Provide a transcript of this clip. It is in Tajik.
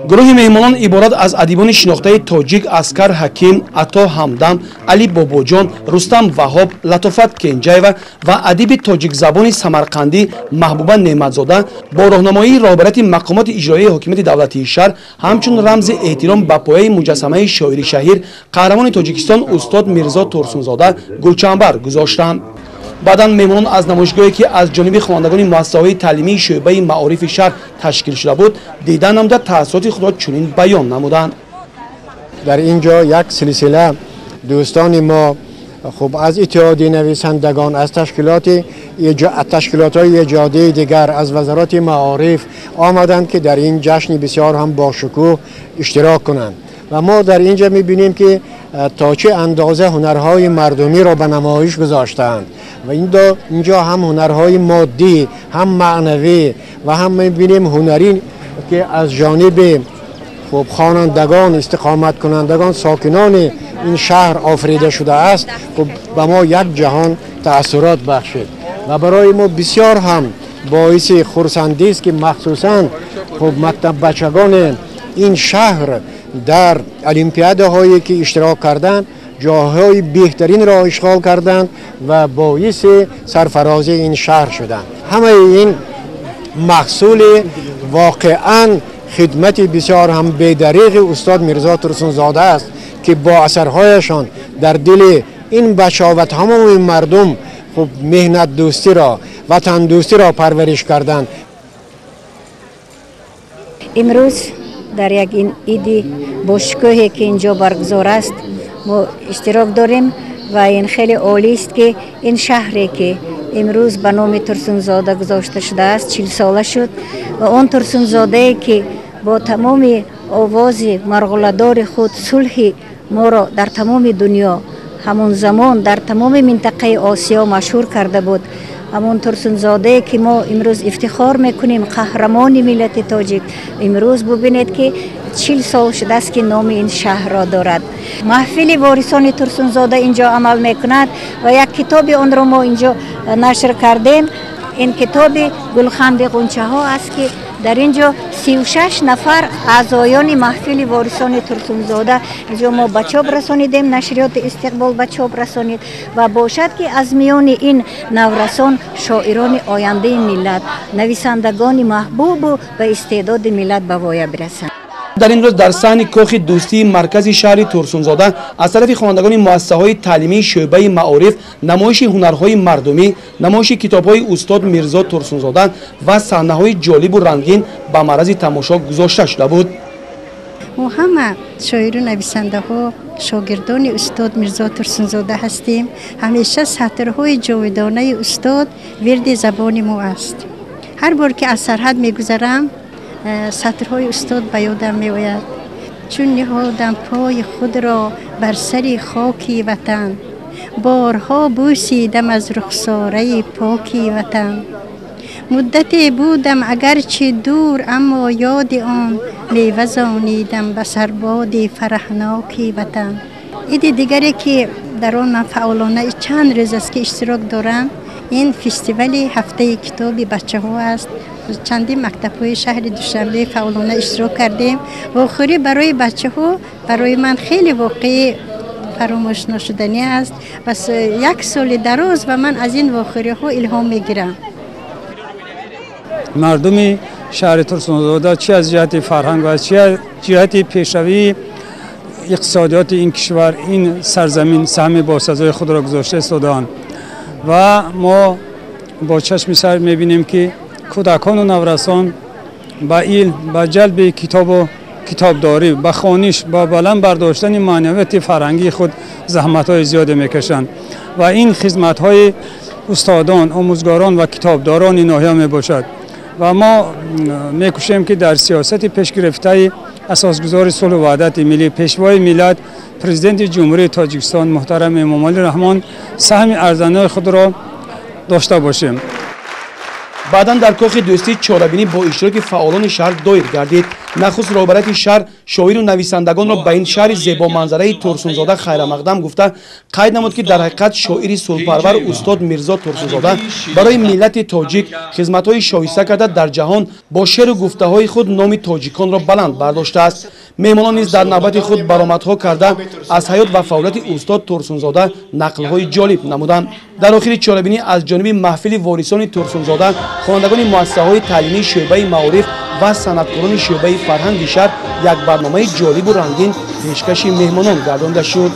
Гурӯҳи меҳмонон иборат аз адибони шинохтаи тоҷик Аскар Ҳаким, Ато Ҳамдам, Али Бобоҷон, Рустам Ваҳоб, Латофат Кенҷаева ва адиби тоҷикзабони самарқандӣ Маҳбуба Неъматзода бо роҳнамоии роҳбарияти мақомоти иҷроияи ҳокимияти давлатии шаҳр ҳамчун рамзи эҳтиром ба пояи муҷассамаи шоири шаҳир, қаҳрамони Тоҷикистон устод Мирзо Турсунзода гулчамбар гузоштанд. Баъдан меҳмонон аз намоишгоҳе, ки аз ҷониби хонандагони муассисаҳои таълимии шӯъбаи маорифи шаҳр ташкил шуда буд, дида намуда, таассуроти худро чунин баён намуданд. Дар ин ҷо як силсила дӯстони мо, хуб, аз иттиҳоди нависандагон, аз ташкилотҳои эҷодии дигар, аз вазорати маориф омаданд, ки дар ин ҷашни бисёр ҳам бошукӯҳ иштирок кунанд. Ва мо дар ин ҷо мебинем, ки то чӣ андоза ҳунарҳои мардумиро ба намоиш гузоштаанд ва инҷо ҳам ҳунарҳои моддӣ, ҳам маънавӣ ва ҳам мебинем ҳунарӣ, ки аз ҷониби хуб хонандагон, истиқоматкунандагон, сокинони ин шаҳр офарида шудааст. Хуб, ба мо як ҷаҳон таассурот бахшид ва барои мо бисёр ҳам боиси хурсандӣ аст, ки махсусан хуб мактаббачагони ин шаҳр дар олимпиадаҳое, ки иштирок карданд, ҷойҳои беҳтаринро ишғол карданд ва боиси сарфарозии ин шаҳр шуданд. Ҳамаи ин маҳсули воқеан хидмати бисёр ҳам бедариғи устод Мирзо Турсунзода аст, ки бо асарҳояшон дар дили ин бачаҳо ва тамоми мардум хуб меҳнатдӯстиро, ватандӯстиро парвариш карданд. Имрӯз дар як ин иди бошукӯҳе, ки инҷо баргузор аст, мо иштирок дорем ва ин хеле олист, ки ин шаҳре, ки имрӯз ба номи Турсунзода гузошта шудааст, 40сола шуд ва он Турсунзодае, ки бо тамоми овози марғуладори худ сулҳи моро дар тамоми дунё, ҳамон замон дар тамоми минтақаи Осиё машҳур карда буд, ҳамон Турсунзодае, ки мо имрӯз ифтихор мекунем, қаҳрамони миллати тоҷик, имрӯз бубинед, ки 40 сол шудааст, ки номи ин шаҳрро дорад. Маҳфили ворисони Турсунзода инҷо амал мекунад ва як китоби онро мо инҷо нашр кардем. Ин китоби «Гулханди ғунчаҳо» аст, ки дар ин ҷо 36 нафар аъзоёни маҳфили ворисони Турсунзода инҷо мо ба чоп расонидем, нашриёти «Истиқбол» ба чоп расонид. Ва бошад, ки аз миёни ин наврасон шоирони ояндаи миллат, нависандагони маҳбубу ба истеъдоди миллат ба воя бирасанд. Дар ин рӯз дар саҳни кохи дӯстии маркази шаҳри Турсунзода аз тарафи хонандагони муассисаҳои таълимии шӯъбаи маориф намоиши ҳунарҳои мардумӣ, намоиши китобҳои устод Мирзо Турсунзода ва саҳнаҳои ҷолибу рангин ба маърази тамошо гузошта шуда буд. Мо ҳама шоиру нависандаҳо шогирдони устод Мирзо Турсунзода ҳастем. Ҳамеша сатрҳои ҷовидонаи устод вирди забони мо аст. Ҳар бор ки аз сарҳад мегузарам, сатрҳои устод ба ёдам меояд. Чун ниҳодам пои худро бар сари хоки ватан, борҳо бӯсидам аз рухсораи поки ватан. Муддате будам агарчи дур, аммо ёди он мевазонидам ба сарбоди фараҳноки ватан. Иди дигаре, ки дар он ман фаъолона чанд рӯз аст, ки иштирок дорам, ин фестивали ҳафтаи китоби бачаҳо аст. Чандин мактабҳои шаҳри Душанбе фаъолона иштирок кардем. Вохӯрӣ барои бачаҳо барои ман хеле воқеи фаромӯшношуданӣ аст ва як соли дароз ва ман аз ин вохӯриҳо илҳом мегирам. Мардуми шаҳри Турсунзода чи аз ҷиҳати фарҳанг ва чи аз ҷиҳати пешравии иқтисодиёти ин кишвар, ин сарзамин саҳми босазои худро гузошта истодаанд. Ва мо бо чашми сар мебинем, ки кӯдакону наврасон ба илм, ба ҷалби китобу китобдорӣ, ба хониш, ба баланд бардоштани маънавияти фарҳангии худ заҳматҳои зиёде мекашанд. Ва ин хизматҳои устодон, омӯзгорон ва китобдорони ноҳия мебошад. Ва мо мекӯшем, ки дар сиёсати пешгирифтаи асосгузори сулҳу ваҳдати миллӣ, пешвои миллат, Президенти Ҷумҳурии Тоҷикистон муҳтарам Эмомалӣ Раҳмон саҳми арзандаи худро дошта бошем. Баъдан дар кохи дӯстӣ чорабинӣ бо иштироки фаъолони шаҳр доир гардид. Нахуст роҳбарияти шаҳр шоиру нависандагонро ба ин шаҳри зебоманзараи Турсунзода хайрамақдам гуфта, қайд намуд, ки дар ҳақиқат шоири сулҳпарвар устод Мирзо Турсунзода барои миллати тоҷик хизматҳои шоиста карда, дар ҷаҳон бо шеъру гуфтаҳои худ номи тоҷиконро баланд бардоштааст. Меҳмонон низ дар навбати худ баромадҳо карда, аз ҳаёт ва фаъолияти устод Турсунзода нақлҳои ҷолиб намуданд. Дар охири чорабинӣ аз ҷониби маҳфили ворисони Турсунзода, хонандагони муассисаҳои таълимии шӯъбаи маориф ва санъаткорони шӯъбаи фарҳанги шаҳр як барномаи ҷолибу рангин пешкаши меҳмонон гардонда шуд.